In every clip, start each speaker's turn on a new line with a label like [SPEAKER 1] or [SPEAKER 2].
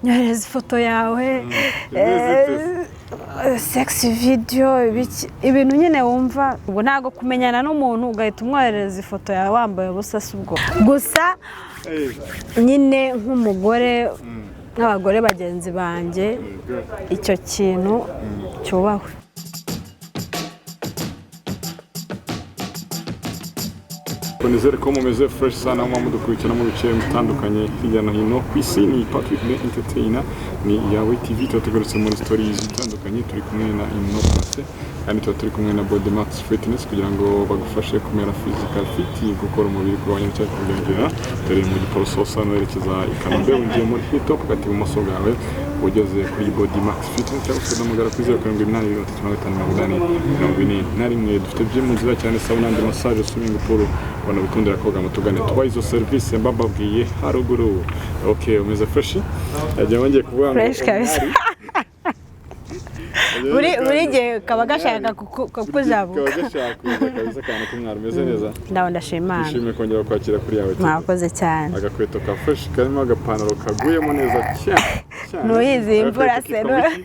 [SPEAKER 1] Nyohereza ifoto yawe, sexy video, ibintu nyine wumva ubwo ntabwo kumenyana n'umuntu ugahita umwoherereza ifoto yawe wambaye ubusa. Si ubwo gusa nyine, nk'umugore, nk'abagore bagenzi banjye, icyo kintu cyubahwe.
[SPEAKER 2] Nizere ko mumeze fresh sana, muba mudukurikira mu bice bitandukanye hirya no hino ku isi. Ni Patrick the Entertainer, ni Yawe TV. Tuba tugarutse muri stories zitandukanye, turi kumwe na Innocence kandi tuba turi kumwe na Body Max Fitness kugira ngo bagufashe kumera physical fit, gukora umubiri, kugabanya cyangwa kubyongera. Dore mu Giporoso usa n'uwerekeza i Kanombe, winjiye muri Hilltop, hagati ibumoso bwawe ugeze kuri Body Max Fitness, cyangwa se ugahamagara kuri 0783358041. Dufite gym nziza cyane, sauna and massage, swimming pool. Ubona bikundira koga, mutugane tubaha izo serivisi mbababwiye haruguru. Okay, umeze fresh, yagiye wongeye kuvuga ngo
[SPEAKER 1] Fresh kabisa. Buri gihe kaba gashaka kukujabuka.
[SPEAKER 2] Kaba gashaka kuza kabisa, akantu k'umwari. Umeze neza?
[SPEAKER 1] Ndaho, ndashima Imana.
[SPEAKER 2] Nishimiye kongera kwakira kuri Yawe TV.
[SPEAKER 1] Mwakoze cyane.
[SPEAKER 2] Agakweto ka fresh karimo agapantaro kaguyemo neza cyane cyane.
[SPEAKER 1] Ntuyizi imvura
[SPEAKER 2] Agakweto
[SPEAKER 1] se,
[SPEAKER 2] kitwa wiki?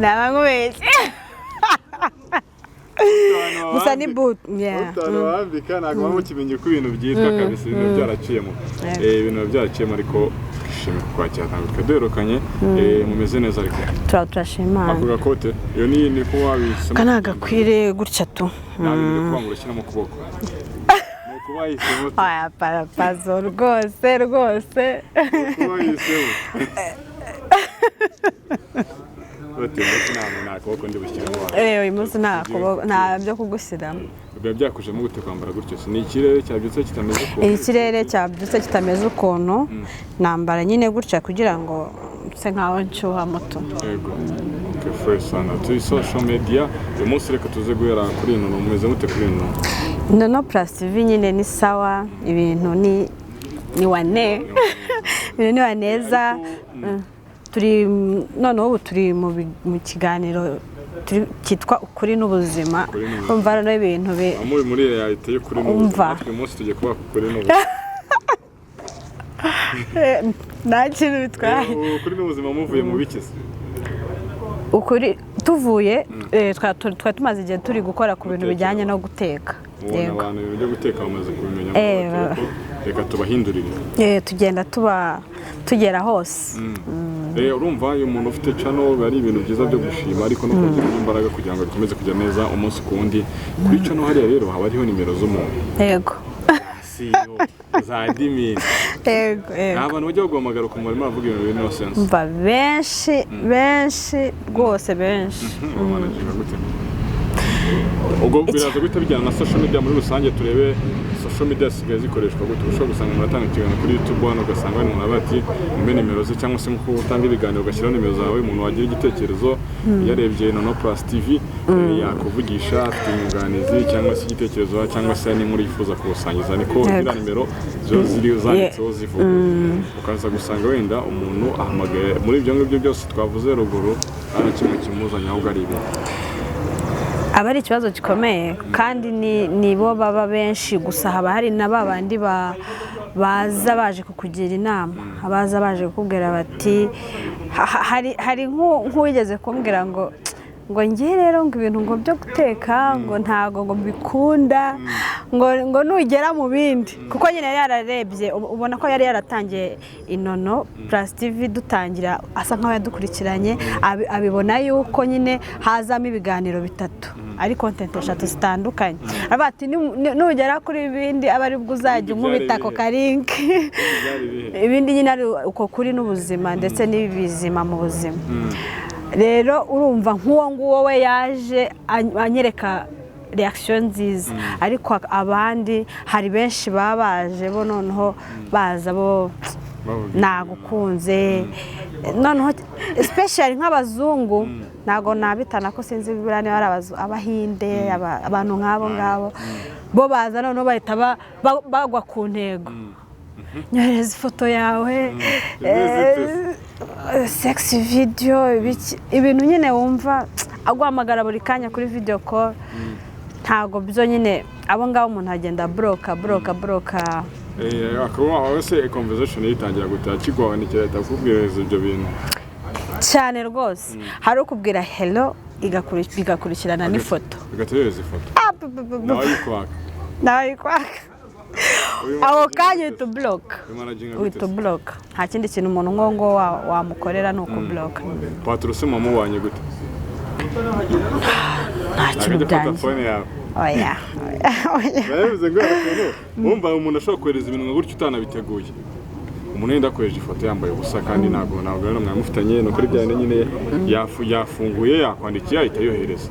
[SPEAKER 1] Naba nkubeshye gusa ni boot, yeah.
[SPEAKER 2] Utanu wambika ntabwo baba mukimenya uko ibintu byitwa kabisa, ibintu byaraciyemo. Ibintu biba byaraciyemo, ariko twishimiye kukwakira, ntabwo twari duherukanye. Mumeze neza ariko?
[SPEAKER 1] Turashima Imana.
[SPEAKER 2] Ako gakote iyo ni ko wabihisemo?
[SPEAKER 1] Aka ni agakwiriye gutya tu.
[SPEAKER 2] Nta bintu byo kuvuga ngo urashyiramo ukuboko, ni ukuba wahisemo tu.
[SPEAKER 1] Aya parapazo rwose rwose.
[SPEAKER 2] Kuba wahisemo bati umunsi nta kuboko ndi bushyiremo wawe.
[SPEAKER 1] Uyu munsi nta kuboko, nta byo kugushyiramo.
[SPEAKER 2] Biba byakujemo gute kwambara gutyo? Se ni ikirere cyabyutse kitameze ukuntu?
[SPEAKER 1] Ikirere cyabyutse kitameze ukuntu, nambara nyine gutya kugira ngo nse nkaho nshyuha moto.
[SPEAKER 2] Yego. Okay, fresh sana. Turi social media. Uyu munsi reka tuze guhera kuri ino. Mumeze mute kuri ino?
[SPEAKER 1] Nono Plus TV nyine ni sawa, ibintu ni wane, ibintu ni waneza. Turi noneho ubu turi mu kiganiro cyitwa Ukuri n'Ubuzima.
[SPEAKER 2] Ukuri n'Ubuzima.
[SPEAKER 1] Umva noneho ibintu
[SPEAKER 2] Muri realite y'ukuri n'ubuzima.
[SPEAKER 1] Umva.
[SPEAKER 2] Natwe uyu munsi tugiye kuba ku kuri n'ubuzima.
[SPEAKER 1] Nta kintu bitwaye.
[SPEAKER 2] Ukuri n'ubuzima muvuye mu biki se?
[SPEAKER 1] Ukuri tuvuye, twari tumaze igihe turi gukora ku bintu
[SPEAKER 2] Guteka.
[SPEAKER 1] bijyanye no guteka.
[SPEAKER 2] Mubona
[SPEAKER 1] Yego.
[SPEAKER 2] abantu ibintu byo guteka bamaze kubimenya, bateka. Reka tubahindurire.
[SPEAKER 1] Tugenda tuba tugera hose.
[SPEAKER 2] Urumva iyo umuntu ufite channel biba ari ibintu byiza byo gushima, ariko no kongeramo imbaraga kugira ngo bikomeze kujya neza umunsi ku wundi. Kuri channel hariya rero haba hariho nimero z'umuntu.
[SPEAKER 1] Yego.
[SPEAKER 2] CEO za admin.
[SPEAKER 1] Yego.
[SPEAKER 2] Nta
[SPEAKER 1] Yego.
[SPEAKER 2] bantu bajya baguhamagara ukumva barimo baravuga ibintu biri nonsense?
[SPEAKER 1] Umva, benshi benshi rwose, benshi.
[SPEAKER 2] Ubamanaginga gute? Ubwo biraza guhita bijyana na social media muri rusange. Turebe social media zisigaye zikoreshwa gute. Ushobora gusanga umuntu atanga ikiganiro kuri YouTube hano, ugasanga wenda umuntu aba ati mbe nimero ze, cyangwa se nkuko utanga ibiganiro ugashyiraho nimero zawe, umuntu wagira igitekerezo yarebye Nono Plus TV, yakuvugisha afite inyunganizi cyangwa se igitekerezo cyangwa se n'inkuru yifuza kuwusangiza, niko ziriya nimero zo ziri zanditseho zivuga. Ukaza gusanga wenda umuntu ahamagaye muri ibyo ngibyo byose twavuze ruguru, nta na kimwe kimuzanye, ahubwo ari ibintu
[SPEAKER 1] Aba ari ikibazo gikomeye kandi ni bo baba benshi. Gusa haba hari na ba bandi baza baje kukugira inama, abaza baje kukubwira bati hari nk'uwigeze kumbwira ngo njye rero ngo ibintu ngo byo guteka ngo ntago ngo mbikunda, ngo nugera mu bindi, kuko nyine yari yararebye, ubona ko yari yaratangiye Inono Plus TV dutangira, asa nkaho yadukurikiranye, abibona yuko nyine hazamo ibiganiro bitatu ari content eshatu zitandukanye, aravuga ati "Nugera kuri bindi aba aribwo uzajya
[SPEAKER 2] Ibindi
[SPEAKER 1] unkubita
[SPEAKER 2] byari
[SPEAKER 1] ako
[SPEAKER 2] ibihe?
[SPEAKER 1] karinki."
[SPEAKER 2] Byari ibihe?
[SPEAKER 1] Ibindi nyine ari uko kuri n'ubuzima ndetse n'ibizima mu buzima. Rero urumva nk'uwo nguwo we yaje anyereka reaction nziza, ariko abandi hari benshi baba baje bo noneho baza bo
[SPEAKER 2] Bavuga.
[SPEAKER 1] Nagukunze noneho, especially nk'abazungu, ntabwo nabitana ko sinzi buriya niba ari abahinde, abantu nk'abo ngabo bo baza noneho bahita bagwa ku ntego: nyohereza ifoto yawe, sexy video, ibintu nyine wumva aguhamagara buri kanya kuri video call. Ntabwo byo nyine abo ngabo umuntu agenda buroka buroka buroka.
[SPEAKER 2] Akaba wawe se conversation yitangira gute? Akigwandikira ahita akubwiriza ibyo bintu?
[SPEAKER 1] Cyane rwose. Hari ukubwira "Hello", igakurikirana n'ifoto.
[SPEAKER 2] Bigategereza ifoto.
[SPEAKER 1] Ah, bu- bu- bu- bu-
[SPEAKER 2] Nawe ayikwaka.
[SPEAKER 1] Nawe ayikwaka. Aho kanya uhita uburoka.
[SPEAKER 2] Ubimanaginga gute
[SPEAKER 1] Uhita
[SPEAKER 2] se?
[SPEAKER 1] uburoka. Nta kindi kintu umuntu nk'uwo nguwo wamukorera, ni ukuburoka.
[SPEAKER 2] Patro se mumubanye gute?
[SPEAKER 1] Nta kintu
[SPEAKER 2] Ntabwo ajya afata
[SPEAKER 1] byanjye.
[SPEAKER 2] phone yawe?
[SPEAKER 1] Oya, oya, oya.
[SPEAKER 2] Bivuze ngo hari ukuntu wumva umuntu ashobora kohereza ibintu nka gutyo utanabiteguye. Umuntu yenda akoresha ifoto yambaye ubusa, kandi ntabwo rero mwamufitanye, ni ukuri bya nyine yafunguye, yakwandikiye, ahita yohereza.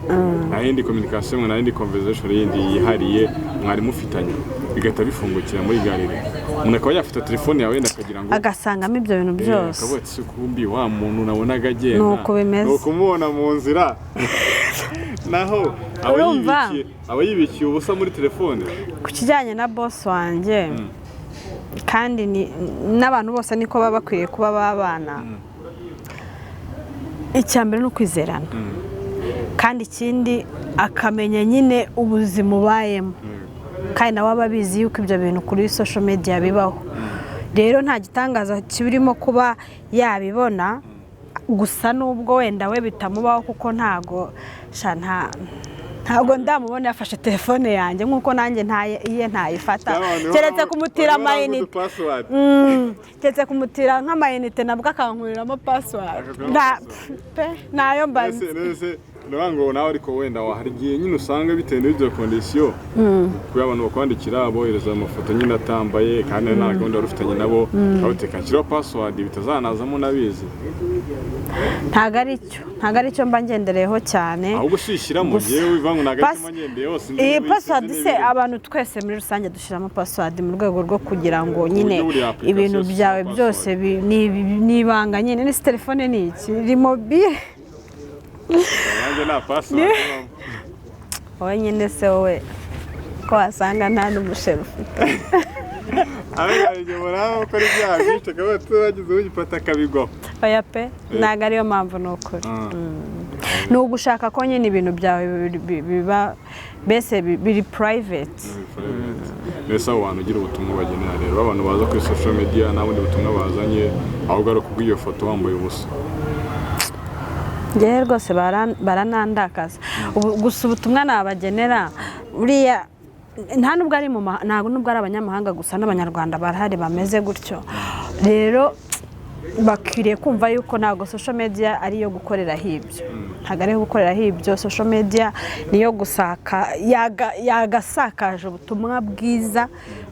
[SPEAKER 2] Nta yindi communication, nta yindi conversation yindi yihariye mwari mufitanye, bigahita bifungukira muri galerie. Umuntu akaba yafata telefone yawe wenda akagira ngo
[SPEAKER 1] Agasangamo ibyo bintu byose.
[SPEAKER 2] Akavuga ati: "Kumbi wa muntu nabonaga agenda."
[SPEAKER 1] Ni uko bimeze.
[SPEAKER 2] Ni ukumubona mu nzira, naho aba
[SPEAKER 1] Urumva?
[SPEAKER 2] Yibikiye ubusa muri telefone.
[SPEAKER 1] Ku kijyanye na boss wanjye, kandi n'abantu bose niko baba bakwiye kuba babana, icya mbere ni ukwizerana, kandi ikindi akamenya nyine ubuzima ubayemo, kandi nawe aba abizi yuko ibyo bintu kuri social media bibaho. Rero nta gitangaza kirimo kuba yabibona gusa, nubwo wenda we bitamubaho, kuko ntago sha ntabwo ndamubona yafashe telefone yanjye, nk'uko nanjye iye ntayifata, keretse kumutira amayinite.
[SPEAKER 2] Password.
[SPEAKER 1] Keretse kumutira nk'amayinite, nabwo akankuriramo password.
[SPEAKER 2] Akakuramo password.
[SPEAKER 1] Pe, nayo mbazi.
[SPEAKER 2] Nese ni ukuvuga ngo nawe ariko wenda hari igihe nyine usanga bitewe n'ibyo condition, kubera abantu bakwandikira bohereza amafoto nyine atambaye, kandi nta gahunda wari ufitanye nabo, ukabuteka nshyiraho password bitazanazamo nabizi.
[SPEAKER 1] Ntabwo ari cyo mba ngendereyeho cyane.
[SPEAKER 2] Ahubwo usishyiramo.
[SPEAKER 1] Gusa-
[SPEAKER 2] Yewe, bivuga ngo ntabwo ari cyo ngendeye hose.
[SPEAKER 1] Iyi password se, abantu twese muri rusange dushyiramo password mu rwego rwo kugira ngo nyine
[SPEAKER 2] Buriya application
[SPEAKER 1] ibintu
[SPEAKER 2] si
[SPEAKER 1] byawe
[SPEAKER 2] password.
[SPEAKER 1] byose ni ibanga nyine. Ni telefone, ni iki, iri mobile.
[SPEAKER 2] Nanjye nta password.
[SPEAKER 1] Wowe nyine se, wowe ko wasanga nta n'umusheri ufite?
[SPEAKER 2] Ariko hari igihe umuntu aba akora ibyaha byinshi, akaba bagize ugifata akabigwaho.
[SPEAKER 1] Oya pe, ntabwo ariyo mpamvu, ni ukuri. Ni ugushaka ko nyine ibintu byawe biba mbese biri private.
[SPEAKER 2] Mbese abo bantu ugira ubutumwa bagenera rero, abantu baza kuri social media nta bundi butumwa bazanye, ahubwo ari ukubw'iyo foto wambaye ubusa?
[SPEAKER 1] Ngewe rwose baranandakaza. Gusa ubutumwa nabagenera, buriya nta nubwo ari mu ntabwo nubwo ari abanyamahanga gusa, n'abanyarwanda barahari bameze gutyo. Rero bakwiriye kumva yuko ntabwo social media ari iyo gukoreraho ibyo, ntabwo ari iyo gukoreraho ibyo. Social media niyo gusaka yagasakaje ubutumwa bwiza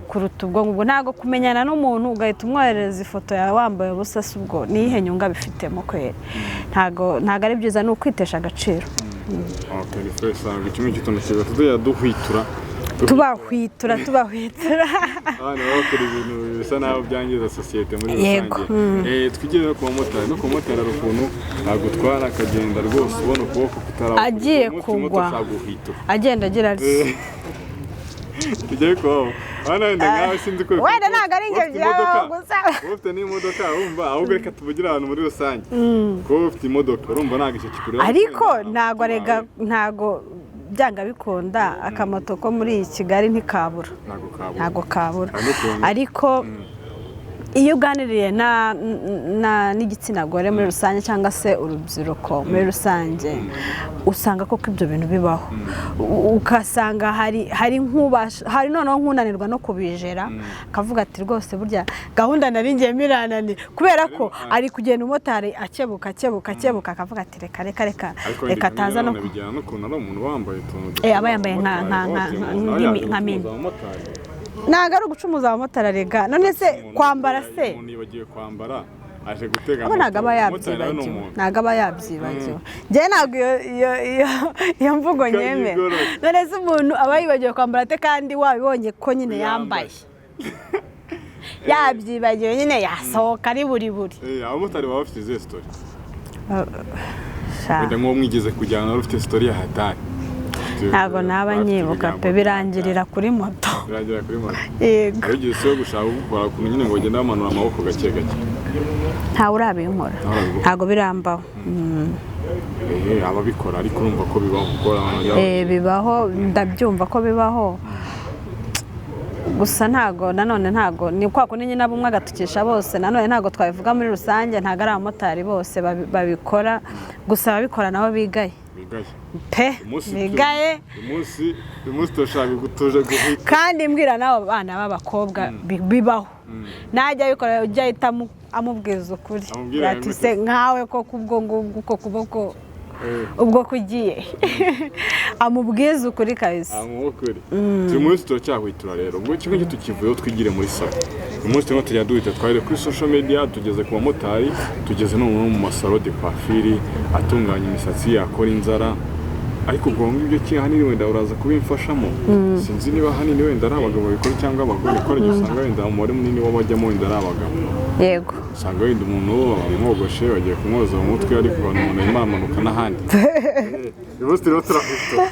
[SPEAKER 1] kuruta ubwo ngubwo. Ntabwo kumenyana n'umuntu ugahita umwoherereza ifoto yawe wambaye ubusa si ubwo niyihe nyungu abifitemo kweri? Ntabwo ari byiza, ni ukwitesha agaciro.
[SPEAKER 2] Okay, ni fresh sana. Kimwe cy'utuntu cyiza tuzajya duhwitura.
[SPEAKER 1] Tubahwitura, tubahwitura.
[SPEAKER 2] Abana baba bakora ibintu bisa naho byangiza sosiyete muri rusange. Twigire no ku bamotari. No ku bamotari hari ukuntu agutwara akagenda rwose ubona ukuboko kutaraho.
[SPEAKER 1] Agiye kugwa.
[SPEAKER 2] Guhwitura.
[SPEAKER 1] Agenda agira ati
[SPEAKER 2] Bijya bikubaho? Hano wenda nkawe sinzi ko
[SPEAKER 1] Wenda ntabwo ari njye
[SPEAKER 2] ufite imodoka.
[SPEAKER 1] byabaho gusa.
[SPEAKER 2] Wowe ufite n'imodoka, urumva, ahubwo reka tuvugire ahantu muri rusange. Kuba ufite imodoka, urumva ntabwo icyo kikureba.
[SPEAKER 1] Ariko ntabwo arega, ntabwo byanga bikunda, akamoto ko muri iyi Kigali ntikabura.
[SPEAKER 2] Ntabwo kabura.
[SPEAKER 1] Ntabwo kabura.
[SPEAKER 2] Hari n'ukuntu-
[SPEAKER 1] Ariko iyo uganiriye n'igitsina gore muri rusange cyangwa se urubyiruko muri rusange, usanga koko ibyo bintu bibaho. Ugasanga hari nk'ubasha, hari noneho nk'unanirwa no kubijera, akavuga ati: "Rwose burya gahunda nari ngiyemo irananiye," kubera ko ari kugenda umumotari akebuka, akebuka, akebuka, akavuga ati: "Reka, reka, reka,
[SPEAKER 2] Ariko
[SPEAKER 1] reka ataza no."
[SPEAKER 2] Bijyana n'ukuntu ari umuntu wambaye utuntu.
[SPEAKER 1] Aba yambaye nka mini. Ntabwo ari ugucumuza abamotari arega. None se kwambara se?
[SPEAKER 2] Umuntu yibagiwe kwambara aje gutega
[SPEAKER 1] Abo ntabwo aba
[SPEAKER 2] moto. Umumotari nawe ni
[SPEAKER 1] yabyibagiwe.
[SPEAKER 2] umuntu.
[SPEAKER 1] Ntabwo aba yabyibagiwe. Njyewe ntabwo iyo mvugo nyemera.
[SPEAKER 2] Kanyigorora.
[SPEAKER 1] None se umuntu aba yibagiwe kwambara ate, kandi wabibonye ko nyine yambaye? Yabyibagiwe nyine, yasohoka ari buri buri.
[SPEAKER 2] Abamotari baba bafite izihe story?
[SPEAKER 1] Sha,
[SPEAKER 2] Wenda nk'uwo mwigeze kujyana wari ufite story ya hatari.
[SPEAKER 1] Ntabwo naba
[SPEAKER 2] Bafite
[SPEAKER 1] nyibuka
[SPEAKER 2] ibigambo
[SPEAKER 1] pe, birangirira kuri moto.
[SPEAKER 2] Birangira kuri moto.
[SPEAKER 1] Yego.
[SPEAKER 2] Hari igihe usiba gushaka gukora ukuntu nyine ngo ugende bamanura amaboko gake gake?
[SPEAKER 1] Ntawe urabinkora.
[SPEAKER 2] Ntawe urabikora.
[SPEAKER 1] Ntabwo birambaho.
[SPEAKER 2] Ababikora ariko urumva ko bibaho, kuko abantu bajya
[SPEAKER 1] Bibaho, ndabyumva ko bibaho. Gusa Gusa ntago nanone, ntago ni kwa kundi nyine abo umwe agatukisha bose. Nanone ntago twabivuga muri rusange, ntago ari abamotari bose babikora. Gusa ababikora nabo bigaye.
[SPEAKER 2] Bigaye.
[SPEAKER 1] Pe. Bigaye.
[SPEAKER 2] Uyu munsi turashaka tuje guhita.
[SPEAKER 1] Kandi mbwira n'abo bana b'abakobwa, bibaho, najya abikora ujya ahita amubwiza ukuri.
[SPEAKER 2] Amubwira
[SPEAKER 1] ati
[SPEAKER 2] gute?
[SPEAKER 1] Se nkawe koko, ubwo ngubwo uko kuboko ubwo kugiye, amubwiza ukuri kabisa.
[SPEAKER 2] Amukuri. Uyu munsi turacyahwitura rero, ubwo kimwe cyo tukivuyeho, twigire muri salon. Uyu munsi turimo tujya duhita, twari kuri social media, tugeze ku bamotari, tugeze no mu ma salon de coiffure atunganya imisatsi, akora inzara. Ariko ubwo ngibyo ki ahanini wenda uraza kubimfashamo, sinzi niba ahanini wenda ari abagabo babikora cyangwa abagore, kuko hari igihe usanga wenda umubare munini w'abajyamo wenda ari abagabo. Usanga wenda umuntu bamwogoshe, bagiye kumwoza mu mutwe, ariko ubona umuntu arimo aramanuka n'ahandi. Uyu munsi turimo turahwitura.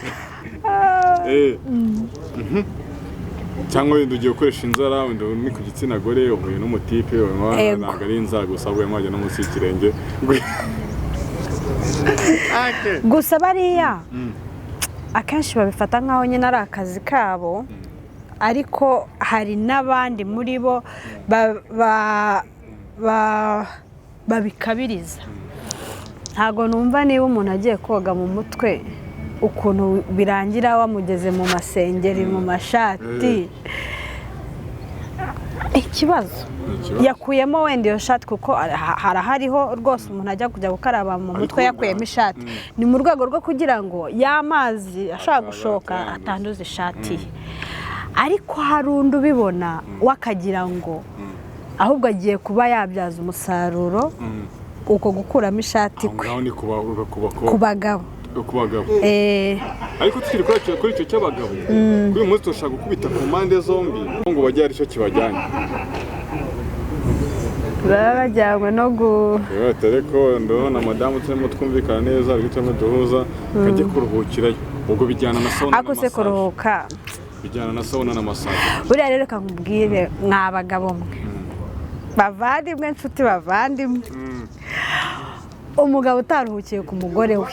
[SPEAKER 2] Cyangwa wenda ugiye gukoresha inzara, wenda ni ku gitsina gore, uhuye n'umutipe, ntabwo ari inzara gusa, ahubwo wajya no munsi y'ikirenge.
[SPEAKER 1] Gusa bariya akenshi babifata nk'aho nyine ari akazi kabo, ariko hari n'abandi muri bo babikabiriza. Ntabwo numva niba umuntu agiye koga mu mutwe, ukuntu birangira wamugeze mu masengeri, mu mashati. Ikibazo
[SPEAKER 2] Ni ikibazo.
[SPEAKER 1] yakuyemo wenda iyo shati, kuko harahariho rwose umuntu ajya kujya gukaraba mu mutwe
[SPEAKER 2] Ariko
[SPEAKER 1] yakuyemo ishati, ni mu rwego rwo kugira ngo ya mazi ashobora
[SPEAKER 2] Ataza
[SPEAKER 1] gushoka
[SPEAKER 2] atanduza.
[SPEAKER 1] atanduza ishati ye. Ariko hari undi ubibona we akagira ngo ahubwo agiye kuba yabyaza umusaruro uko gukuramo ishati
[SPEAKER 2] Aho
[SPEAKER 1] kwe.
[SPEAKER 2] ngaho ni ku bakobwa?
[SPEAKER 1] Ku bagabo.
[SPEAKER 2] Ku bagabo.
[SPEAKER 1] Eh.
[SPEAKER 2] Ariko tukiri kuri icyo cy'abagabo, kuri uyu munsi turashaka gukubita ku mpande zombi ngo bajye hari icyo kibajyanye.
[SPEAKER 1] Baba bajyanywe no gu
[SPEAKER 2] Dore ko ndabona madamu turimo twumvikana neza, ariko turimo duhuza, kajye kuruhukirayo. Ubwo bijyana na sauna na
[SPEAKER 1] Ariko se
[SPEAKER 2] massage.
[SPEAKER 1] kuruhuka
[SPEAKER 2] Bijyana na sauna na massage.
[SPEAKER 1] Buriya rero reka nkubwire, mwa bagabo mwe, bavandimwe, nshuti bavandimwe, umugabo utaruhukiye ku mugore we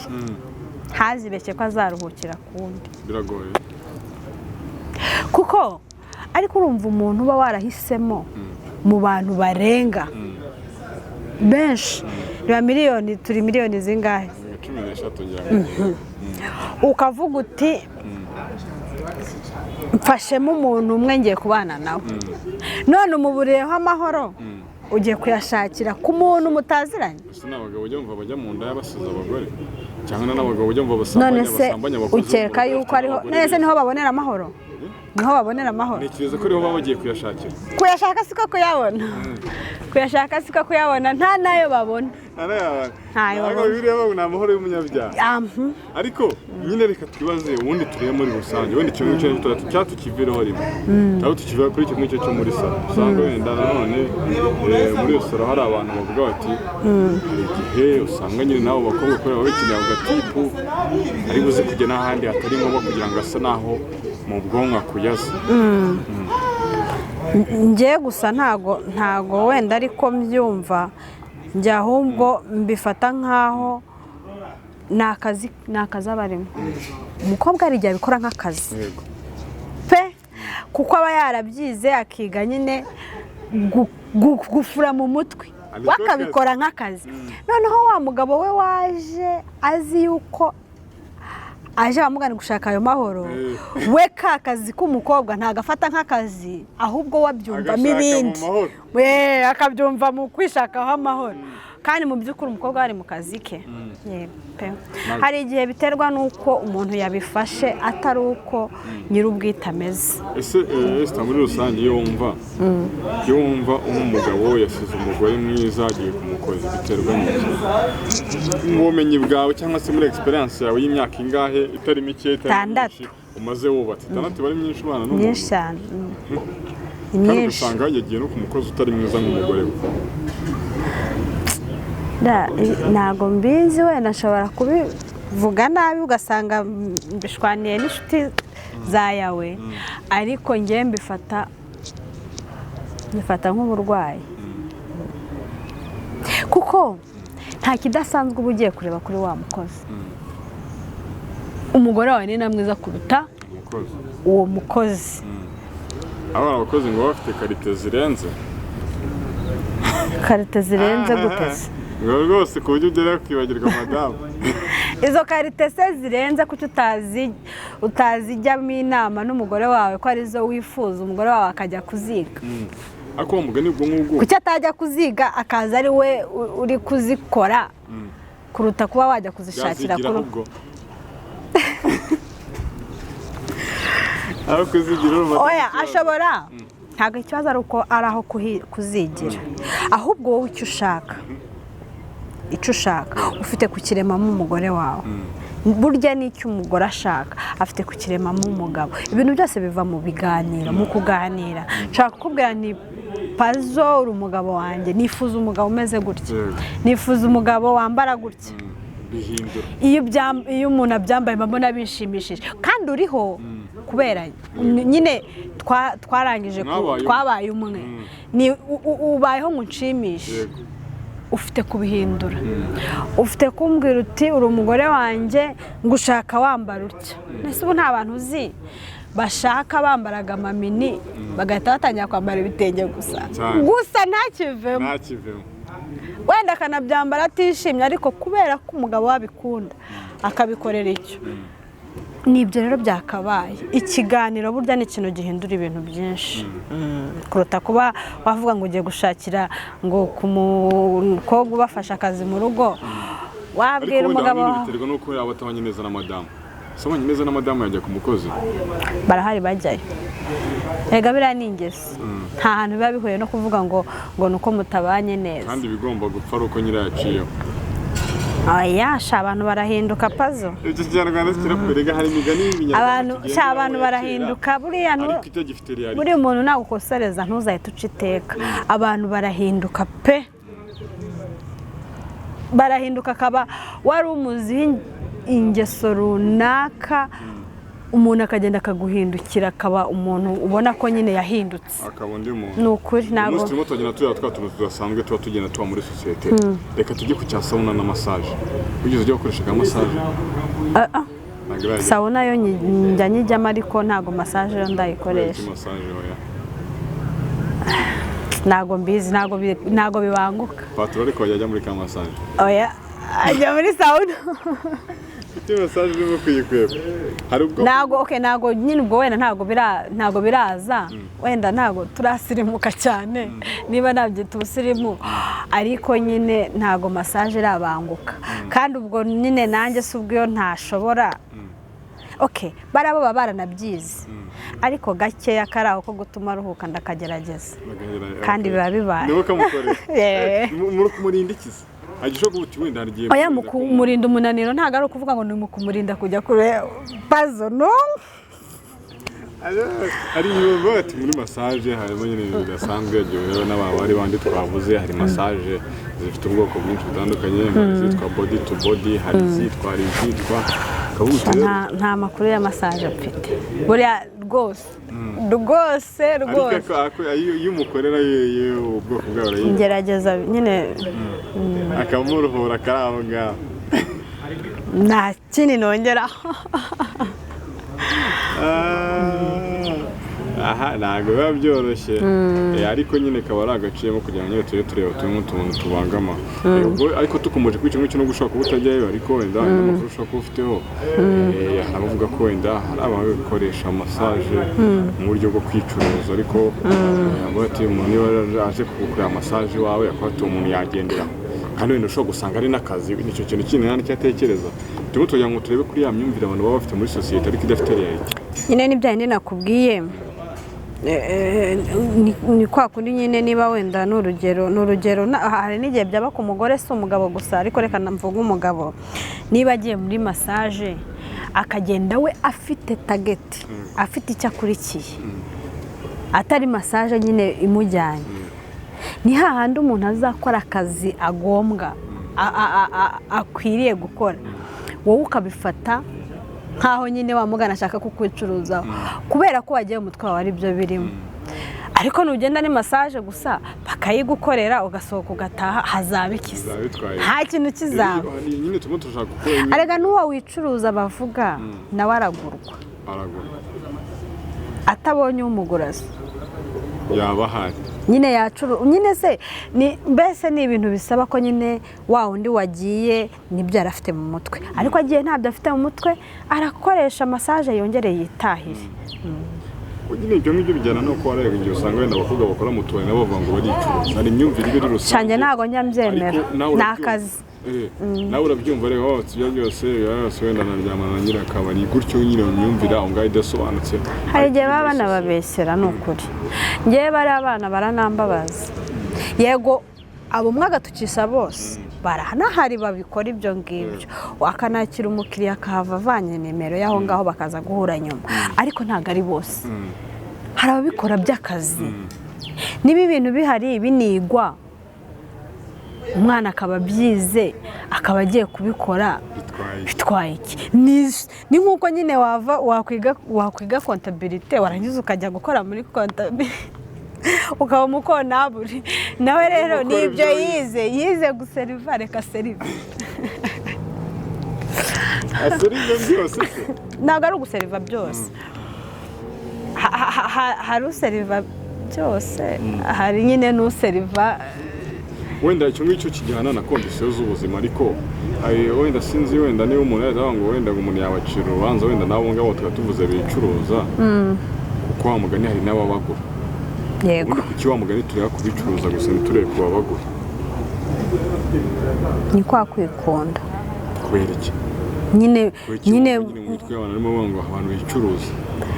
[SPEAKER 1] ntazibeshye ko azaruhukira ku wundi.
[SPEAKER 2] Biragoye.
[SPEAKER 1] Kuko ariko urumva umuntu uba warahisemo mu bantu barenga benshi, niba miliyoni, turi miliyoni zingahe?
[SPEAKER 2] 13 ngira ngo.
[SPEAKER 1] Ukavuga uti mfashemo umuntu umwe ngiye kubana nawe, none umuburiyeho amahoro, ugiye kuyashakira ku muntu mutaziranye.
[SPEAKER 2] Ese ni abagabo ujya wumva bajya mu nda y'abasize abagore, cyangwa n'abagabo ujya wumva
[SPEAKER 1] None
[SPEAKER 2] basambanya
[SPEAKER 1] se
[SPEAKER 2] basambanya abakozi
[SPEAKER 1] ukeka
[SPEAKER 2] bo mu rugo
[SPEAKER 1] yuko
[SPEAKER 2] bafite
[SPEAKER 1] ariho
[SPEAKER 2] n'abagore
[SPEAKER 1] none se
[SPEAKER 2] beza?
[SPEAKER 1] Niho babonera amahoro? Niho babonera amahoro?
[SPEAKER 2] Ntekereza ko ariho baba bagiye kuyashakira.
[SPEAKER 1] Kuyashaka siko kuyabona, kuyashaka siko kuyabona, nta n'ayo babona. Ntayo
[SPEAKER 2] Ntabwo
[SPEAKER 1] babona.
[SPEAKER 2] Bibiliya bavuga ni amahoro y'umunyabyaha. Ariko nyine reka twibaze, ubundi turebe muri rusange, wenda icyo ngicyo cyangwa tukivireho rimwe, cyangwa tukiva kuri icyo ngicyo cyo muri salon. Usanga wenda nanone muri iyo salon hari abantu bavuga bati hari igihe usanga nyine n'abo bakobwa kubera baba bakeneye ako gatipu, ari buze kujya n'ahandi hatari ngombwa kugira ngo ase n'aho mu bwonko akuyaze.
[SPEAKER 1] Njye gusa ntago wenda ariko mbyumva njye, ahubwo mbifata nk'aho ni akazi aba arimo. Umukobwa hari igihe abikora nk'akazi pe, kuko aba yarabyize, akiga nyine gufura mu mutwe,
[SPEAKER 2] Abikora
[SPEAKER 1] we akabikora nk'akazi. Noneho wa mugabo we waje azi yuko aje bamugana gushaka ayo mahoro, we ka kazi k'umukobwa ntabwo afata nk'akazi, ahubwo we abyumvamo
[SPEAKER 2] Agashaka mu
[SPEAKER 1] ibindi.
[SPEAKER 2] mahoro.
[SPEAKER 1] We akabyumva mu kwishakaho amahoro, kandi mu by'ukuri umukobwa ari mu kazi ke. Yego pe. Hari igihe biterwa n'uko umuntu yabifashe, atari uko nyir'ubwite ameze.
[SPEAKER 2] Ese Esther, muri rusange iyo wumva umugabo yasize umugore mwiza agiye kumukoza, biterwa n'iki mu bumenyi bwawe cyangwa se muri experience yawe y'imyaka ingahe itari mike, itari
[SPEAKER 1] Itandatu.
[SPEAKER 2] myinshi umaze wubatse? 6 bari myinshi ubana n'umuntu?
[SPEAKER 1] Myinshi cyane. Ni
[SPEAKER 2] Kandi
[SPEAKER 1] myinshi.
[SPEAKER 2] ugasanga yagiye no ku mukozi utari mwiza nk'umugore we.
[SPEAKER 1] Ntabwo mbizi, wenda nshobora kubivuga nabi ugasanga mbishwaniye n'inshuti za yawe, ariko ngewe mbifata nk'uburwayi, kuko nta kidasanzwe uba ugiye kureba kuri wa mukozi. Umugore wawe ni na mwiza kuruta
[SPEAKER 2] umukozi.
[SPEAKER 1] uwo mukozi.
[SPEAKER 2] Abana abakozi ngo baba bafite qualité zirenze.
[SPEAKER 1] Qualité zirenze gute se?
[SPEAKER 2] Ngo rwose ku buryo ugera kwibagirwa madamu.
[SPEAKER 1] Izo qualité se zirenze, kuki utazijyamo inama n'umugore wawe ko arizo wifuza, umugore wawe akajya kuziga?
[SPEAKER 2] Ariko uwo mugani ubwo ngubwo.
[SPEAKER 1] Kuki atajya kuziga akaza ari we uri kuzikora, kuruta kuba wajya kuzishakira
[SPEAKER 2] Yazigira
[SPEAKER 1] kuri
[SPEAKER 2] ahubwo aho kuzigira urumva atari
[SPEAKER 1] Oya.
[SPEAKER 2] ikibazo.
[SPEAKER 1] Ashobora, ntabwo ikibazo ari uko ari aho kuzigira, ahubwo wowe icyo ushaka ufite kukiremamo umugore wawe. Burya n'icyo umugore ashaka afite kukiremamo umugabo. Ibintu byose biva mu biganiro, mu kuganira. Nshaka kukubwira ni Pazo, uri umugabo wanjye, nifuza umugabo umeze gutya, nifuza umugabo wambara gutya.
[SPEAKER 2] Bihindura.
[SPEAKER 1] Iyo umuntu abyambaye mba mbona bishimishije, kandi uriho kubera nyine twarangije
[SPEAKER 2] Mwabaye umwe.
[SPEAKER 1] Twabaye umwe. Ni ubayeho ngo unshimishe. Ufite kubihindura, ufite kumbwira uti: "Uri umugore wanjye, ngushaka wambara utya." Ese ubu nta bantu uzi bashaka bambaraga amamini bagahita batangira kwambara ibitenge gusa?
[SPEAKER 2] Cyane.
[SPEAKER 1] Gusa ntakivemo.
[SPEAKER 2] Ntakivemo.
[SPEAKER 1] Wenda akanabyambara atishimye, ariko kubera ko umugabo we abikunda akabikorera icyo. Ni ibyo rero byakabaye ikiganiro. Burya ni ikintu gihindura ibintu byinshi kuruta kuba wavuga ngo ugiye gushakira ngo ku mukobwa ubafasha akazi mu rugo.
[SPEAKER 2] Ariko
[SPEAKER 1] Wabwira
[SPEAKER 2] wenda
[SPEAKER 1] umugabo
[SPEAKER 2] ahanini
[SPEAKER 1] wawe.
[SPEAKER 2] biterwa n'uko yaba atabanye neza na madamu. Se abanye neza na madamu yajya ku mukozi?
[SPEAKER 1] Barahari bajyayo. Erega biriya ni ingeso, nta hantu biba bihuye no kuvuga ngo ni uko mutabanye neza.
[SPEAKER 2] Kandi ibigomba gupfa ari uko nyirayo yaciyeho.
[SPEAKER 1] Oya sha, abantu barahinduka, Pazo.
[SPEAKER 2] Icyo Kinyarwanda kirakwereka hari imigani y'Ibinyarwanda
[SPEAKER 1] Abantu sha,
[SPEAKER 2] tugenderaho
[SPEAKER 1] abantu
[SPEAKER 2] ya kera,
[SPEAKER 1] barahinduka buriya
[SPEAKER 2] ariko itagifite reality.
[SPEAKER 1] Buriya umuntu nagukosereza ntuzahite uca iteka. Abantu barahinduka pe, barahinduka. Akaba wari umuziho ingeso runaka, umuntu akagenda akaguhindukira, akaba umuntu ubona ko nyine yahindutse.
[SPEAKER 2] Akaba undi muntu.
[SPEAKER 1] Ni ukuri.
[SPEAKER 2] Uyu
[SPEAKER 1] Ntabwo
[SPEAKER 2] munsi turimo turagenda tureba twa tuntu tudasanzwe tuba tugenda tuba muri sosiyete. Reka tujye ku cya sauna na massage. Wigeze ujya gukoresha ka massage?
[SPEAKER 1] Ah, ah.
[SPEAKER 2] Ntabwo iragera.
[SPEAKER 1] Sauna yo njya nyijyamo, ariko ntabwo massage yo
[SPEAKER 2] Kubera
[SPEAKER 1] ndayikoresha.
[SPEAKER 2] iki massage oya?
[SPEAKER 1] Ntabwo mbizi, ntabwo bibanguka.
[SPEAKER 2] Patro ariko wajya ajya muri ka massage?
[SPEAKER 1] Oya, ajya muri sauna.
[SPEAKER 2] Kuki massage urimo kuyikweba? Hari ubwo
[SPEAKER 1] Ntabwo, okay, ntabwo nyine ubwo wenda ntabwo biraza, wenda ntabwo turasirimuka cyane, niba nabyita ubusirimu, ariko nyine ntabwo massage irabanguka. Kandi ubwo nyine nanjye si ubwo iyo ntashobora. Okay, bariya bo baba baranabyize, ariko gakeya kari aho ko gutuma aruhuka ndakagerageza. Kandi biba bibaye.
[SPEAKER 2] Niwe kamukorera?
[SPEAKER 1] Yeah.
[SPEAKER 2] Muri kumurinda iki se? Hagisho kuba uti wenda hari igihe
[SPEAKER 1] Oya, mu kumurinda umunaniro ntabwo ari ukuvuga ngo ni mu kumurinda kujya kure, Pazo, no.
[SPEAKER 2] Hari ibintu ati muri massage harimo nyine ibintu bidasanzwe, yagiye rero n'aba bari bandi twavuze. Hari massage zifite ubwoko bwinshi butandukanye, hari izitwa body to body, hari izitwa ukavuga uti rero
[SPEAKER 1] Nta makuru ya massage mfite buriya, rwose rwose.
[SPEAKER 2] Ariko
[SPEAKER 1] Rwose.
[SPEAKER 2] iyo umukorera yo ubwoko bwawe arayizi.
[SPEAKER 1] Ngerageza nyine.
[SPEAKER 2] Akamuruhura kari aho ngaho.
[SPEAKER 1] Nta kindi nongeraho.
[SPEAKER 2] Ah, aha ntabwo biba byoroshye. Ariko nyine kaba ari agaciyemo kugira ngo nyine tujye tureba turimo utuntu tubangama. Ubwo ariko tukomeje kuri icyo ngicyo no gushobora kuba utajyayo, ariko wenda hari n'amakuru ushobora kuba ufiteho. Hari abavuga ko wenda hari abakoresha massage mu buryo bwo kwicuruza, ariko avuga ati umuntu niba aje kugukorera massage iwawe akaba ati uwo muntu yagenderaho, kandi wenda ushobora gusanga ari n'akazi. Nicyo kintu kindi nta nicyo atekereza. Turimo tugira ngo turebe kuri ya myumvire abantu baba bafite muri sosiyete ariko idafite reality.
[SPEAKER 1] Nyine ni bya bindi nakubwiye. Ni kwa kundi nyine niba wenda ni urugero hari n'igihe byaba ku mugore, si umugabo gusa, ariko reka mvuge umugabo. Niba agiye muri massage akagenda we afite target, afite icyo akurikiye, atari massage nyine imujyanye, ni hahandi umuntu azakora akazi agombwa akwiriye gukora, wowe ukabifata nkaho nyine wamugana ashaka kukwicuruzaho kubera ko wagiye mu mutwe wawe ari byo birimo. Ariko nugenda ni massage gusa bakayigukorera, ugasohoka ugataha, hazaba iki se?
[SPEAKER 2] Bizaba bitwaye.
[SPEAKER 1] Nta kintu kizaba.
[SPEAKER 2] Nyine turimo turashaka gukora
[SPEAKER 1] Arega n'uwo wicuruza bavuga nawe aragurwa.
[SPEAKER 2] Aragura.
[SPEAKER 1] Atabonye umugura se?
[SPEAKER 2] Yaba ahari.
[SPEAKER 1] Nyine yacuru nyine se ni mbese ni ibintu bisaba ko nyine wa wundi wagiye nibyo yari afite mu mutwe, ariko agiye ntabyo afite mu mutwe, arakoresha massage yongere yitahire.
[SPEAKER 2] Nyine ibyo ngibyo bijyana no kuba rero igihe usanga wenda abakobwa bakora mu tubari nabo bavuga ngo baricuruza, hari imyumvire iba iri rusange.
[SPEAKER 1] Cyane, ntabwo njya mbyemera.
[SPEAKER 2] Ariko nawe
[SPEAKER 1] Ni
[SPEAKER 2] urabyumva.
[SPEAKER 1] akazi.
[SPEAKER 2] Nawe urabyumva rero, waba ibyo byose byose wenda naryamana na nyirakabari gutyo nyine, mu myumvire aho ngaho idasobanutse.
[SPEAKER 1] Hari igihe baba banababeshyera, ni ukuri. Ngewe bari abana baranambabaza. Yego, abo umwe agatukisha bose, baranahari babikora ibyo ngibyo, akanakira umukiriya akahava avanye nimero y'aho ngaho, bakaza guhura nyuma, ariko ntabwo ari bose. Hari ababikora by'akazi. Niba ibintu bihari binigwa, umwana akaba abyize, akaba agiye kubikora,
[SPEAKER 2] Bitwaye iki?
[SPEAKER 1] Bitwaye iki? Ni nk'uko nyine wava wakwiga comptabilité, warangiza ukajya gukora muri comptabilité, ukaba umukontabure nawe. Rero
[SPEAKER 2] Gukora
[SPEAKER 1] ni ibyo
[SPEAKER 2] ibyo
[SPEAKER 1] yize guseriva, reka seriva.
[SPEAKER 2] Aserive byose se?
[SPEAKER 1] Ntabwo ari uguseriva byose. Hari useriva byose, hari nyine n'useriva.
[SPEAKER 2] Wenda icyo ngicyo kijyana na condition z'ubuzima, ariko hari wenda, sinzi, wenda niba umuntu yahita ngo wenda ngo umuntu yabacira urubanza, wenda n'abo ngabo tukaba tuvuze bicuruza, kuko wa mugani hari n'ababagura.
[SPEAKER 1] Yego.
[SPEAKER 2] Ubundi kuki wa mugani tureba kubicuruza gusa, ntiturebe ku babagura?
[SPEAKER 1] Ni kwa kwikunda.
[SPEAKER 2] Kubera iki?
[SPEAKER 1] Nyine
[SPEAKER 2] Kubera iki?
[SPEAKER 1] Nyine
[SPEAKER 2] Nyine mu mitwe y'abantu barimo bavuga ngo abantu bicuruza,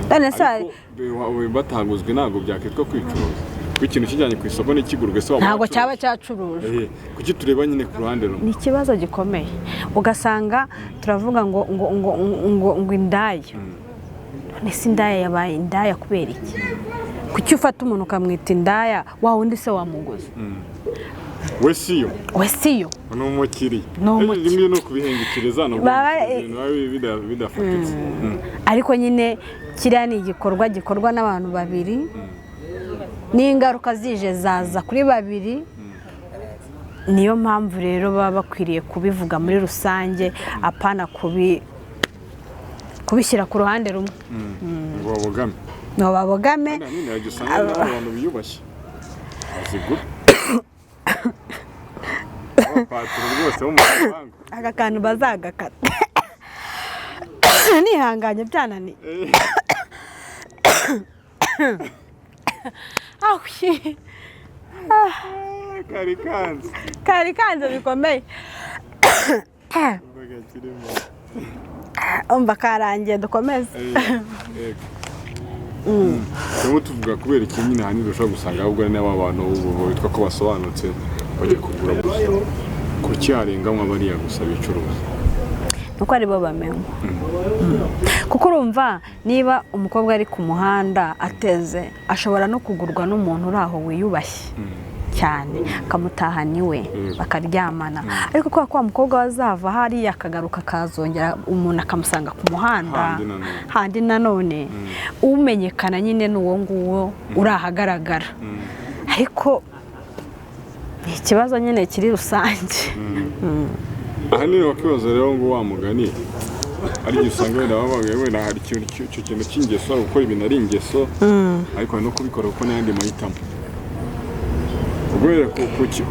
[SPEAKER 1] none se
[SPEAKER 2] ariko bataguzwe ntabwo byakitwa kwicuruza, kuko ikintu kijyanye ku isoko ntikigurwe se waba
[SPEAKER 1] Ntabwo
[SPEAKER 2] wacuruje?
[SPEAKER 1] cyaba cyacurujwe.
[SPEAKER 2] Kuki tureba nyine ku ruhande rumwe?
[SPEAKER 1] Ni ikibazo gikomeye, ugasanga turavuga ngo indaya. None se indaya yabaye indaya kubera iki? Kuki ufata umuntu ukamwita indaya, wa wundi se wamuguze?
[SPEAKER 2] We siyo.
[SPEAKER 1] We siyo.
[SPEAKER 2] Ni umukiriya.
[SPEAKER 1] Ni umukiriya.
[SPEAKER 2] Rimwe ni ukubihengekeriza, ni ibintu biba bidafatitse.
[SPEAKER 1] Ariko nyine kiriya ni igikorwa gikorwa n'abantu babiri, n'ingaruka zije zaza kuri babiri. Niyo mpamvu rero baba bakwiriye kubivuga muri rusange, apana kubishyira ku ruhande rumwe.
[SPEAKER 2] Ngo babogame.
[SPEAKER 1] Ngo babogame.
[SPEAKER 2] Kandi ahanini hari igihe usanga n'abo bantu biyubashye bazigura, abapatiro rwose bo mu gipangu.
[SPEAKER 1] Aka kantu bazagakata, nihanganye, byananiye. Ahwi.
[SPEAKER 2] Kari kanze.
[SPEAKER 1] Kari kanze bikomeye.
[SPEAKER 2] Umvaga kirimo.
[SPEAKER 1] Umva karangiye, dukomeze.
[SPEAKER 2] Turimo tuvuga kubera iki nyine ahanini ushobora gusanga ahubwo ari n'aba bantu ubu bitwa ko basobanutse bajya kugura gusa, kuki harenganywa bariya gusa bicuruza?
[SPEAKER 1] Nuko aribo bamenywa, kuko urumva niba umukobwa ari ku muhanda ateze, ashobora no kugurwa n'umuntu uri aho wiyubashye cyane, akamutahana iwe, bakaryamana. Ariko kubera ko wa mukobwa we azava hariya akagaruka, akazongera umuntu akamusanga ku muhanda
[SPEAKER 2] Handi nanone.
[SPEAKER 1] Handi nanone umenyekana nyine ni uwo nguwo uri ahagaragara, ariko ni ikibazo nyine kiri rusange.
[SPEAKER 2] Ahanini wakibaza rero ngo wa mugani ari igihe usanga wenda bavuga wenda hari ikintu, icyo kintu cy'ingeso, gukora ibintu ari ingeso, ariko hari no kubikora kuko n'ayandi mahitamo. Ubwo rero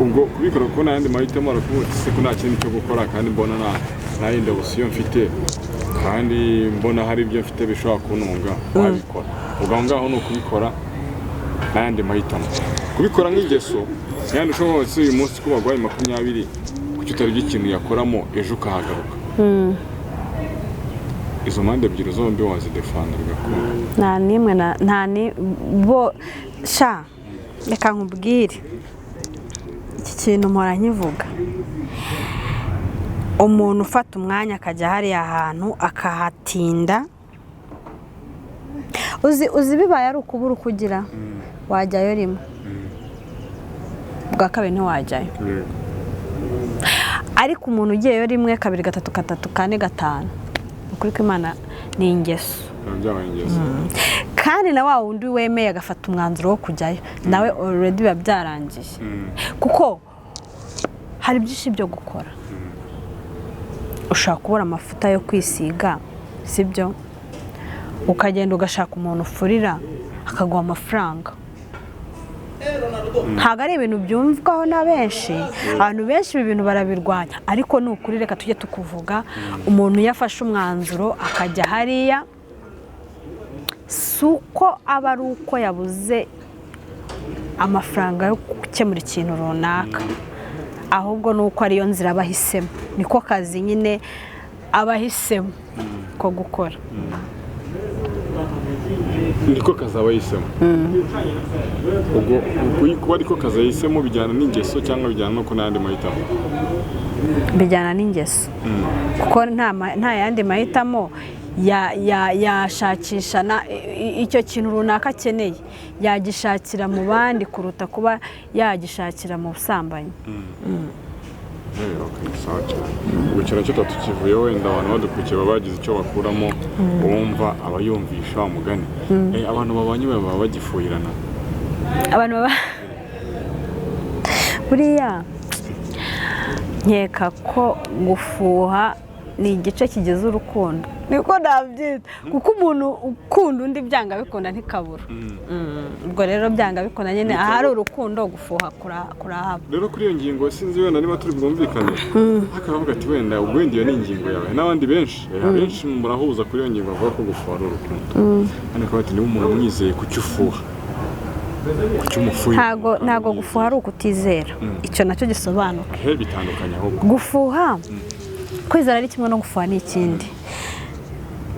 [SPEAKER 2] ubwo kubikora kuko n'ayandi mahitamo, arakuvuga uti: "Se ko nta kindi cyo gukora, kandi mbona nta yindi option mfite, kandi mbona hari ibyo mfite bishobora kuntunga," wabikora. Ubwo aho ngaho ni ukubikora n'ayandi mahitamo. Kubikora nk'ingeso kandi ushobora wese uyu munsi ko baguhaye 20, kuki utarya ikintu yakoramo ejo ukahagaruka? Izo mpande ebyiri zombi wazidefanda bigakunda?
[SPEAKER 1] Nta n'imwe nta ni bo sha. Reka nkubwire, iki kintu mpora nkivuga: umuntu ufata umwanya akajya hariya hantu akahatinda, uzi bibaye ari ukubura uko ugira, wajyayo rimwe, bwa kabiri ntiwajyayo. Ariko umuntu ugiyeyo rimwe, kabiri, gatatu, gatatu, kane, gatanu, ni ukuri ko Imana, ni ingeso.
[SPEAKER 2] Biba byabaye ingeso.
[SPEAKER 1] Kandi na wa wundi wemeye agafata umwanzuro wo kujyayo, nawe already biba byarangiye, kuko hari byinshi byo gukora. Ushobora kubura amavuta yo kwisiga, sibyo? Ukagenda ugashaka umuntu ufurira akaguha amafaranga. Ntabwo ari ibintu byumvwaho na benshi. Abantu benshi ibi bintu barabirwanya, ariko ni ukuri, reka tujye tukuvuga. Umuntu iyo afashe umwanzuro akajya hariya, si uko aba ari uko yabuze amafaranga yo gukemura ikintu runaka, ahubwo ni uko ariyo nzira aba ahisemo, niko kazi nyine aba ahisemo ko gukora.
[SPEAKER 2] Niko kazi aba yihisemo. Ubwo kuba ariko kazi yahisemo bijyana n'ingeso cyangwa bijyana no n'ayandi mahitamo?
[SPEAKER 1] Bijyana n'ingeso, kuko nta yandi mahitamo. Yashakisha icyo kintu runaka akeneye, yagishakira mu bandi kuruta kuba yagishakira mu busambanyi.
[SPEAKER 2] Okay, sawa cyane. Ubwo ikintu cyo tukivuye, wenda abantu badukurikiye baba bagize icyo bakuramo. Uwumva aba yumvisha wa mugani. Abantu babanye baba bagifuhirana?
[SPEAKER 1] Abantu baba buriya, nkeka ko gufuha ni igice kigize urukundo, niko nabyita, kuko umuntu ukunda undi byanga bikunda ntikabura. Ubwo rero byanga bikunda nyine, ahari urukundo gufuha kurahaba.
[SPEAKER 2] Rero kuri iyo ngingo, sinzi wenda niba turi bwumvikane, ariko aravuga ati wenda ubwo wenda iyo ni ingingo yawe n'abandi benshi, abenshi murahuza kuri iyo ngingo, bavuga ko gufuha ari urukundo. Hano akaba ati niba umuntu umwizeye, kuki ufuha? Kuki umufuye?
[SPEAKER 1] Ntago gufuha ari ukutizera, icyo nacyo gisobanuka.
[SPEAKER 2] He, bitandukanye ahubwo.
[SPEAKER 1] Gufuha, kwizera ari kimwe no gufuha ni ikindi.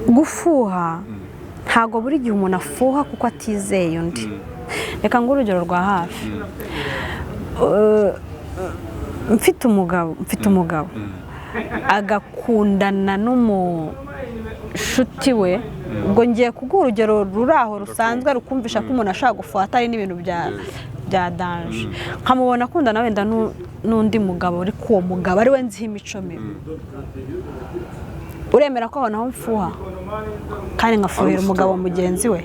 [SPEAKER 1] Gufuha, ntago buri gihe umuntu afuha kuko atizeye undi. Reka nguhe urugero rwa hafi. Mfite umugabo agakundana n'umushuti we. Ubwo ngiye kuguha urugero ruri aho rusanzwe rukumvisha ko umuntu ashobora gufuha atari n'ibintu bya danger. Nkamubona akundana wenda n'undi mugabo, ariko uwo mugabo ari we nziho imico mibi. Uremera ko aho naho mfuha kandi nkafuhira
[SPEAKER 2] Ari
[SPEAKER 1] umugabo
[SPEAKER 2] umushuti wawe?
[SPEAKER 1] Mugenzi we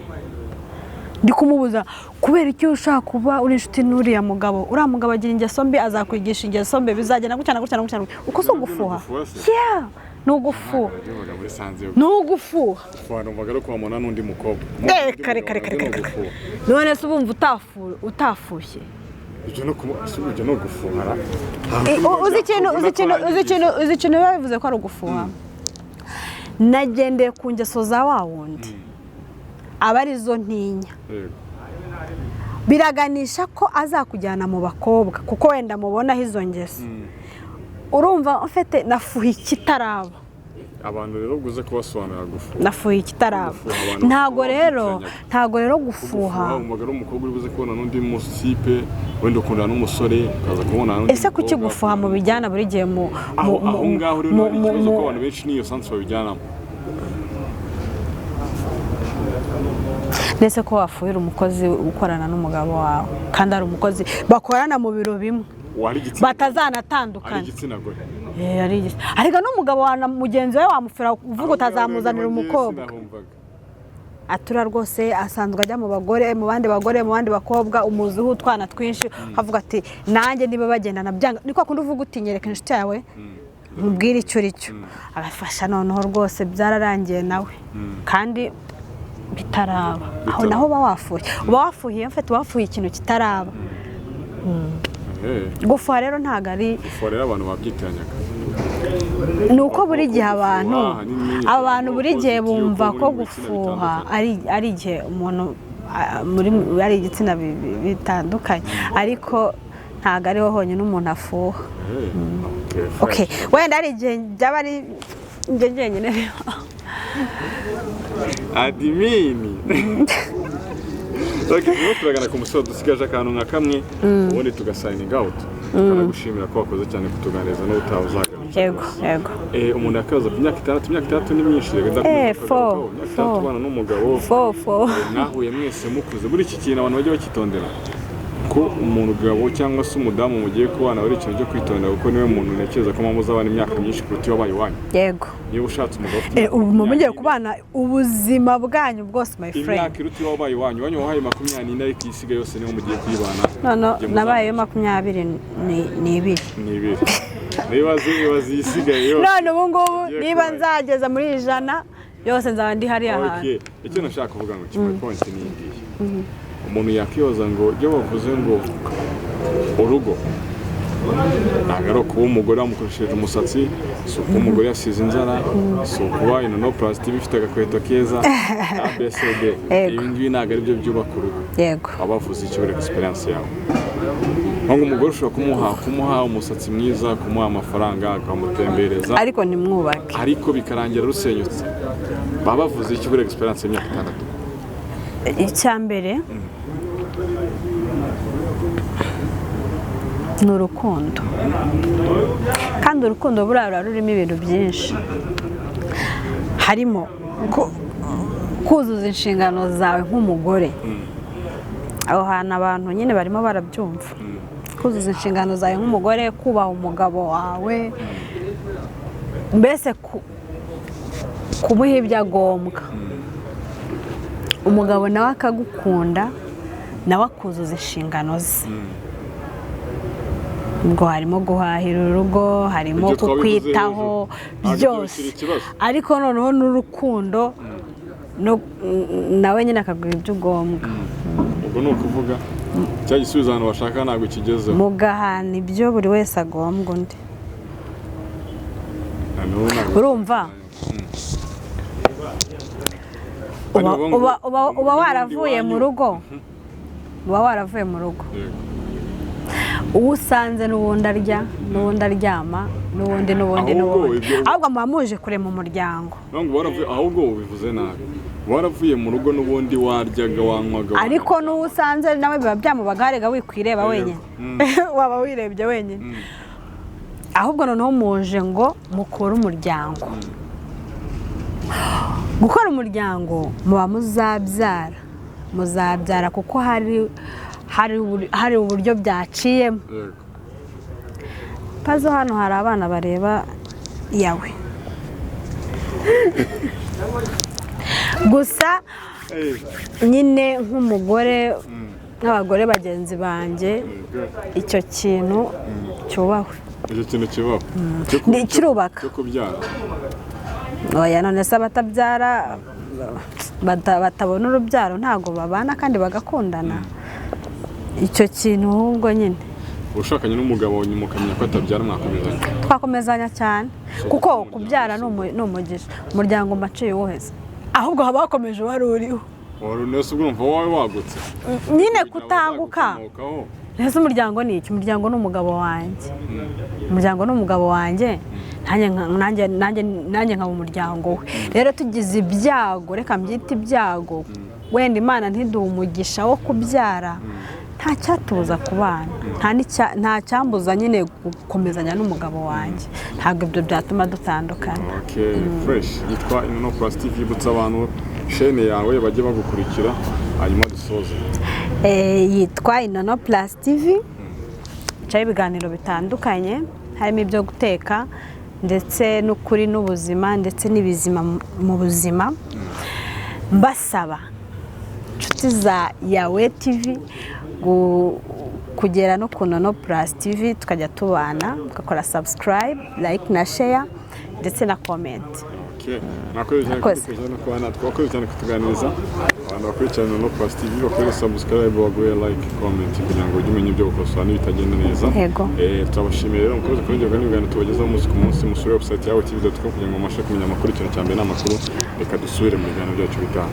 [SPEAKER 1] ndi kumubuza kubera icyo ushaka kuba uri inshuti n'uriya mugabo. Uriya mugabo agira ingeso mbi, azakwigisha ingeso mbi, bizagenda gutya na gutya na gutya na gutya. Uko si ugufuha?
[SPEAKER 2] Ugufuha se?
[SPEAKER 1] Yeah, ni ugufuha.
[SPEAKER 2] Nabivuga muri sanze yo
[SPEAKER 1] Ni ugufuha.
[SPEAKER 2] gufuha, numvaga ari uko n'undi mukobwa.
[SPEAKER 1] Reka, reka, reka, reka, reka. None se ubumva utafushye?
[SPEAKER 2] Ibyo no ibyo ni ugufuhara.
[SPEAKER 1] Uzi ikintu biba bivuze ko ari ugufuha? Nagendeye ku ngeso za wa wundi, aba arizo ntinya. Biraganisha ko azakujyana mu bakobwa, kuko wenda mubonaho izo ngeso. Urumva ufite nafuha ikitaraba.
[SPEAKER 2] Abantu rero uze kubasobanurira gufuha.
[SPEAKER 1] Nafuha ikitaraba.
[SPEAKER 2] Gufuha abantu
[SPEAKER 1] Ntago
[SPEAKER 2] bafuha
[SPEAKER 1] rero
[SPEAKER 2] babyitiranya.
[SPEAKER 1] Ntago rero gufuha
[SPEAKER 2] Gufuha umugabo ari umukobwa uri buze kubona n'undi musipe, wenda ukundana n'umusore ukaza kubona n'undi
[SPEAKER 1] Ese kuki
[SPEAKER 2] mukobwa,
[SPEAKER 1] gufuha mubijyana buri gihe mu
[SPEAKER 2] aho aho ngaho rero hari ikibazo ko abantu benshi n'iyo sens babijyanamo.
[SPEAKER 1] Ndetse ko wafuhira umukozi ukorana n'umugabo wawe, kandi ari umukozi bakorana mu biro bimwe,
[SPEAKER 2] Wari igitsina ari
[SPEAKER 1] batazanatandukana?
[SPEAKER 2] igitsina gore.
[SPEAKER 1] Eh, ariko n'umugabo wa na mugenzi we wamufira uvuga utazamuzanira
[SPEAKER 2] Aho ngaho
[SPEAKER 1] umukobwa.
[SPEAKER 2] sinahumvaga.
[SPEAKER 1] Atura rwose asanzwe ajya mu bagore, mu bandi bagore, mu bandi bakobwa, umuziho utwana twinshi, avuga ati nanjye niba bagendana byanga. Ni kwa kundi uvuga uti nyereka inshuti yawe mubwire icyo uri cyo, agafasha. Noneho rwose byararangiye nawe kandi bitaraba. Aho
[SPEAKER 2] Bitaraba.
[SPEAKER 1] naho uba wafuye, uba wafuhiye mfite, wafuye ikintu kitaraba. Gufuha rero ntabwo ari
[SPEAKER 2] Gufuha rero abantu babyitiranyanga.
[SPEAKER 1] Ni uko buri gihe abantu
[SPEAKER 2] Gufuha, ahanini
[SPEAKER 1] abantu buri gihe
[SPEAKER 2] positive,
[SPEAKER 1] bumva
[SPEAKER 2] ko
[SPEAKER 1] ko
[SPEAKER 2] muri mu bitsina
[SPEAKER 1] gufuha
[SPEAKER 2] bitandukanye.
[SPEAKER 1] ari igihe umuntu muri ari igitsina bitandukanye, ariko ntabwo ariho honyine umuntu afuha.
[SPEAKER 2] Okay,
[SPEAKER 1] Okay,
[SPEAKER 2] fresh.
[SPEAKER 1] wenda hari igihe byaba ari njye njyenyine.
[SPEAKER 2] Admin. Okay, turimo turagana ku musozo, dusigaje akantu nka kamwe, ubundi tugasigning out, tukanagushimira ko wakoze cyane kutuganiriza, n'ubutaha uzagaruka.
[SPEAKER 1] Yego, yego.
[SPEAKER 2] Umuntu yakaza ku myaka 6, imyaka 6 ni myinshi reka ndakomeza
[SPEAKER 1] Four,
[SPEAKER 2] kugarukaho. Imyaka 6
[SPEAKER 1] four.
[SPEAKER 2] ubana n'umugabo
[SPEAKER 1] Four, four.
[SPEAKER 2] mwahuye mwese mukuze. Buri iki kintu abantu bajya bakitondera, ko umugabo cyangwa se umudamu mugiye kubana ari ikintu cyo kwitondera, kuko niwe muntu ntekereza ko muzabana imyaka myinshi kuruta iyo wabaye iwanyu.
[SPEAKER 1] Yego.
[SPEAKER 2] Niba ushatse umugabo ufite
[SPEAKER 1] Ubu muba mugiye
[SPEAKER 2] 24,
[SPEAKER 1] kubana ubuzima bwanyu bwose, my friend.
[SPEAKER 2] Imyaka iruta iyo wabaye iwanyu. Iwanyu wahaye 24, ariko isigaye yose niho mugiye kuyibana.
[SPEAKER 1] None
[SPEAKER 2] Mugiye
[SPEAKER 1] nabayeyo 22.
[SPEAKER 2] 22. Nibaze, ibaze isigaye yose.
[SPEAKER 1] None ubu ngubu
[SPEAKER 2] Ugiye
[SPEAKER 1] niba
[SPEAKER 2] kubayo.
[SPEAKER 1] nzageza muri 100 yose, nzaba ndi hariya hantu.
[SPEAKER 2] Okay. Icyo nashaka kuvuga ngo kimwe, point ni iyi ngiyi. Umuntu yakwibaza ngo iyo bavuze ngo urugo ntabwo ari ukuba umugore wamukoresheje umusatsi, si ukuba umugore yasize inzara, si ukuba inono plastic ifite agakweto keza, ABCD.
[SPEAKER 1] Yego.
[SPEAKER 2] Ibi ngibi ntabwo ari byo byubaka urugo. Waba wavuze icyo uri experience yawe, nko umugore ushobora kumuha umusatsi mwiza, kumuha amafaranga, akamutembereza,
[SPEAKER 1] ariko ntimwubake.
[SPEAKER 2] Ariko bikarangira rusenyutse. Baba bavuze icyo uri experience y'imyaka 6?
[SPEAKER 1] Icya mbere ni urukundo, kandi urukundo buriya ruba rurimo ibintu byinshi, harimo kuzuza inshingano zawe nk'umugore. Aho hantu abantu nyine barimo barabyumva, kuzuza inshingano zawe nk'umugore, kubaha umugabo wawe, mbese kumuha ibyo agombwa, umugabo nawe akagukunda, nawe akuzuza inshingano ze. Ubwo harimo guhahira urugo, harimo
[SPEAKER 2] Ibyo twabivuze
[SPEAKER 1] kukwitaho
[SPEAKER 2] hejuru. Ntabwo ibyo
[SPEAKER 1] byose,
[SPEAKER 2] bikiri ikibazo.
[SPEAKER 1] Ariko noneho n'urukundo, nawe nyine akaguha ibyo ugombwa.
[SPEAKER 2] Ubwo ni ukuvuga cya gisubizo ahantu bashaka ntabwo kigezeho.
[SPEAKER 1] Mugahana ibyo buri wese agombwa undi.
[SPEAKER 2] Na n'ubu ntabwo-
[SPEAKER 1] Urumva?
[SPEAKER 2] Hano
[SPEAKER 1] Uba-
[SPEAKER 2] bavuga ngo
[SPEAKER 1] Uba
[SPEAKER 2] ubundi
[SPEAKER 1] waravuye mu
[SPEAKER 2] iwanyu-
[SPEAKER 1] rugo, uba waravuye mu rugo,
[SPEAKER 2] Yego.
[SPEAKER 1] uwo usanze n'ubundi arya, n'ubundi aryama, n'ubundi n'ubundi
[SPEAKER 2] Ahubwo
[SPEAKER 1] n'ubundi,
[SPEAKER 2] ibyo-
[SPEAKER 1] ahubwo muba muje kurema umuryango.
[SPEAKER 2] Ntabwo waravuye, ahubwo ubivuze nabi. Waravuye mu rugo n'ubundi waryaga, wanywaga.
[SPEAKER 1] Ariko n'uwo usanze nawe biba byamubaga, harega wikwireba
[SPEAKER 2] Yego.
[SPEAKER 1] wenyine, waba wirebye wenyine. Ahubwo noneho muje ngo mukore umuryango. Gukora umuryango muba muzabyara kuko hari uburyo byaciyemo.
[SPEAKER 2] Yego.
[SPEAKER 1] Pazo, hano hari abana bareba yawe gusa. Nyine nk'umugore, nk'abagore bagenzi banjye, icyo kintu cyubahwe.
[SPEAKER 2] Icyo kintu kibaho.
[SPEAKER 1] Ni kirubaka.
[SPEAKER 2] Cyo kubyara.
[SPEAKER 1] Oya, none se abatabyara, batabona urubyaro, ntabwo babana kandi bagakundana? Icyo kintu ahubwo nyine
[SPEAKER 2] Ushakanye n'umugabo nyuma ukamenya ko atabyara, mwakomezanya?
[SPEAKER 1] Twakomezanya cyane, kuko kubyara ni umugisha. Umuryango mbaciye uwoheze, ahubwo haba hakomeje uwari uriho.
[SPEAKER 2] Wari unese, ubwo urumva wowe wagutse.
[SPEAKER 1] Nyine
[SPEAKER 2] Kugira ngo
[SPEAKER 1] kutanguka.
[SPEAKER 2] bazagukomokaho.
[SPEAKER 1] Mbese umuryango ni iki? Umuryango ni umugabo wanjye, umuryango ni umugabo wanjye, nanjye nkaba umuryango we. Rero tugize ibyago, reka mbyite ibyago, wenda Imana ntiduhe umugisha wo kubyara, nta cyatubuza kubana, nta cyambuza nyine gukomezanya n'umugabo wanjye. Ntabwo ibyo byatuma dutandukana.
[SPEAKER 2] Okay, fresh. Yitwa Inono Plus TV. Yibutsa abantu shene yawe bajye bagukurikira, hanyuma dusoze.
[SPEAKER 1] Yitwa Inono Plus TV, icaho ibiganiro bitandukanye, harimo ibyo guteka ndetse n'ukuri n'ubuzima ndetse n'ibizima mu buzima. Mbasaba inshuti za Yawe TV kugera no ku Nono Plus TV, tukajya tubana, tugakora subscribe, like na share ndetse na comment.
[SPEAKER 2] Okay. Mwakoze cyane
[SPEAKER 1] Mwakoze.
[SPEAKER 2] kudukurikirana no kuba natwe. Wakoze cyane kutuganiriza. Abantu bakurikirana Inono Plus TV bakore subscribe, baguhe like, comment kugira ngo ujye umenya ibyo gukosora n'ibitagenda neza.
[SPEAKER 1] Yego.
[SPEAKER 2] Turabashimiye rero, mukomeze kuryoherwa n'ibiganiro tubagezaho umunsi ku munsi. Musure website yawe tv.com kugira ngo mubashe kumenya amakuru. Ikintu cya mbere ni amakuru. Reka dusubire mu biganiro byacu bitaha.